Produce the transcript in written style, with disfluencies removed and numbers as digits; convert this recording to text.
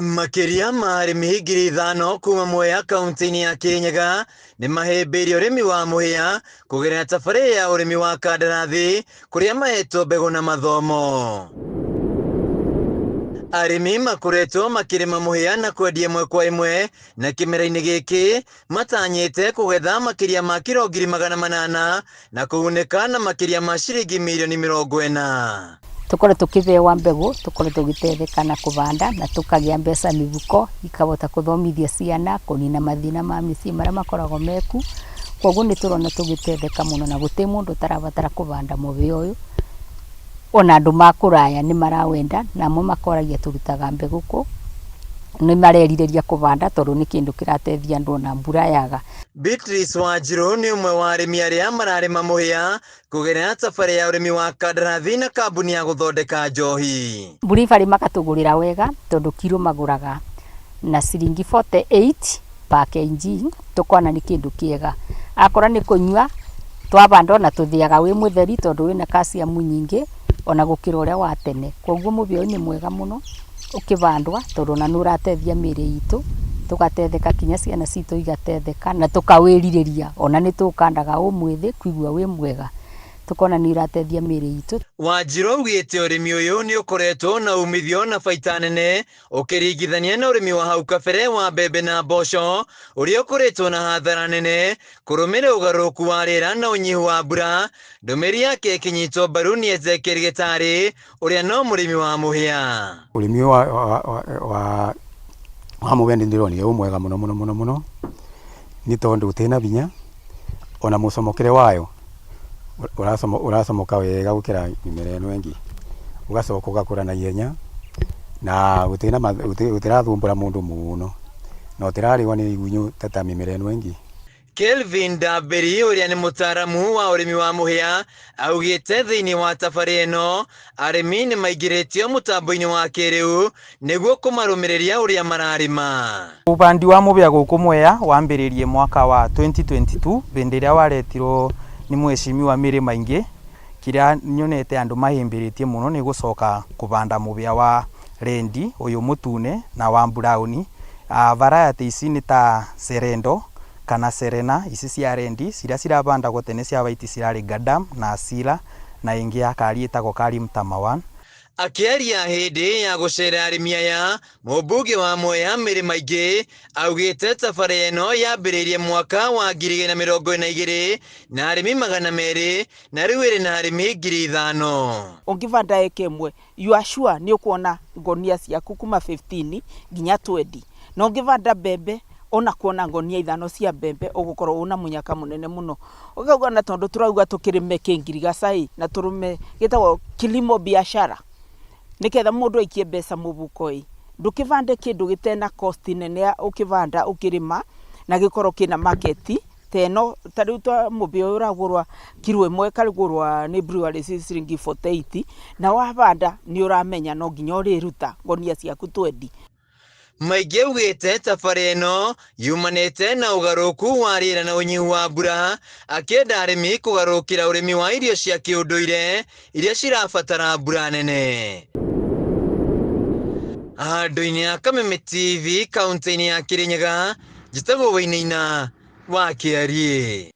Makĩria ma arĩmi 5,000 kuma Mwea kaunti-inĩ ya Kirinyaga nĩmahĩmbĩirie ũrĩmi wa mũhĩa kũgerera tabarĩra ya ũrĩmi wa kandarathi kũrĩa mahetwo mbegũ na mathomo. Arĩmi makoretwo makĩrĩma mũhĩa na kwendia ĩmwe kwa ĩmwe na kĩmera-inĩ gĩkĩ matanyĩte kũgetha makĩria ma kiro 800,000 na kũgunĩka na makĩria ma ciringi mirioni 40. Tũkorwo tũkĩbewa mbegũ, tũkorwo tũgĩteithĩka na kũbanda na tũkagĩa mbeca mĩhuko ikahota kũthomithia ciana, kũnina mathĩna ma mĩciĩ marĩa makoragwo meku. Koguo nĩ tũrona tũgĩteithĩka mũno na gũtirĩ mũndũ ũtarabatara kũbanda mũhĩa ũyũ. Ona andũ ma kũraya nĩ marawenda na amwe makoragia tũrutaga mbegũ kũ, nĩ marerirĩria kũbanda tondũ nĩ kĩndũ kĩrateithia andũ ona mbura yaga. Beatrice Wanjirũ nĩ ũmwe wa arĩmi arĩa mararĩma mũhĩa kũgerera tabarĩra ya ũrĩmi wa kandarathi na kambuni ya gũthondeka njohi. Brewery makatũgũrĩra wega tondũ kiro magũraga na ciringi 48 per kg, tũkona nĩ kĩndũ kĩega. Akorwo nĩ kũnyua, twabanda ona tũthĩaga wĩ mũtheri tondũ wĩna calcium nyingĩ ona gũkĩra ũrĩa wa tene. Koguo mũbĩa ũyũ nĩ mwega mũno ũkĩbandwa tondũ ona nĩ ũrateithia mĩrĩ itũ, tũgateithĩka nginya ciana citũ igateithĩka na tũkawĩrirĩria ona nĩ tũũkandaga wĩ mwĩthĩ kũigua wĩ mwega, tũkona nĩ ũrateithia mĩrĩ itũ. Wanjirũ augĩte ũrĩmi ũyũ nĩ ũkoretwo na umithio na baita nene ũkĩringithania na ũrĩmi wa hau kabere wa mbembe na mboco ũrĩa ũkoretwo na hathara nene kũrũmĩrĩra ũgarũrũku wa rĩera na ũnyihu wa mbura. Ndũmĩrĩri yake ĩkĩnyitwo mbaru nĩ Ezekiel Gĩtarĩ ũrĩa no mũrĩmi wa mũhĩa. Ũrĩmi ũyũ wa mũhĩa nĩ ndĩronire wĩ mwega mũno mũno mũno mũno nĩ tondũ ũtĩna hinya ona mũcomokere wayo ũracomoka wega gũkĩra mĩmera ĩno ĩngĩ. Ũgacoka ũgakũra na ihenya na gũtirathumbũra mũndũ mũno na ũtirarĩo nĩ igunyũ ta mĩmera ĩno ĩngĩ. Kelvin Ndambĩri ũrĩa nĩ mũtaaramu wa ũrĩmi wa mũhĩa augĩte thĩinĩ wa tabarĩra ĩno arĩmi nĩ maingĩrĩtio mũtambo-inĩ wa kĩrĩu nĩguo kũmarũmĩrĩria ũrĩa mararĩma. Ũbandi wa mũbĩa gũkũ Mwea wambĩrĩrie mwaka wa 2022 hĩndĩ ĩrĩa waretirwo nĩ mwecimiwa Mary Maingi. Kĩrĩa nyonete andũ mahĩmbĩrĩtie mũno nĩ gũcoka kũbanda mũbĩa wa rendi ũyũ mũtune na wa brown. Variety ici nĩ ta Serendo kana Serena ici cia rendi ciria cirabandagwo tene cia white cirarĩ Gadam na Asila na ĩngĩ ya kari ĩtagwo Kari Mtama 1. Akĩaria hĩndĩ ya gũcera arĩmi aya, mũmbunge wa Mwea Mary Maingi augĩte tabarĩra ĩno yambĩrĩirie mwaka wa 2022 na arĩmi 200 na rĩu ĩrĩ na arĩmi 5,000. Ũngĩbanda eka ĩmwe you are sure nĩ ũkuona ngonia ciaku kuma 15 nginya 20, na ũngĩbanda mbembe ona kuona ngonia 5 cia mbembe ũgũkorwo ũna mũnyaka mũnene mũno. Ũkauga na tondũ tũrauga tũkĩrĩme kĩngirigaca ĩ na tũrĩme gĩtagwo kilimo biashara nĩgetha mũndũ aikie mbeca mũbuko ĩ, ndũkĩbande kĩndũ gĩtena cost nene ya ũkĩbanda ũkĩrĩma na gĩkorwo kĩna market ta ĩno. Ta rĩu ta mũbĩa ũyũ ũragũrwa kiro ĩmwe ĩkagũrwa nĩ brewery ciringi 48 na wabanda nĩ ũramenya no nginya ũrĩruta ngonia ciaku 20. Maingi augĩte tabarĩra ĩno yumanĩte na ũgarũrũku wa rĩera na ũnyihu wa mbura, akĩenda arĩmi kũgarũrũkĩra ũrĩmi wa irio cia kĩũndũire iria cirabatara mbura nene. Handũ-inĩ ya Kameme TV kaunti-inĩ ya Kirinyaga, njĩtagwo Wainaina wa Kĩariĩ.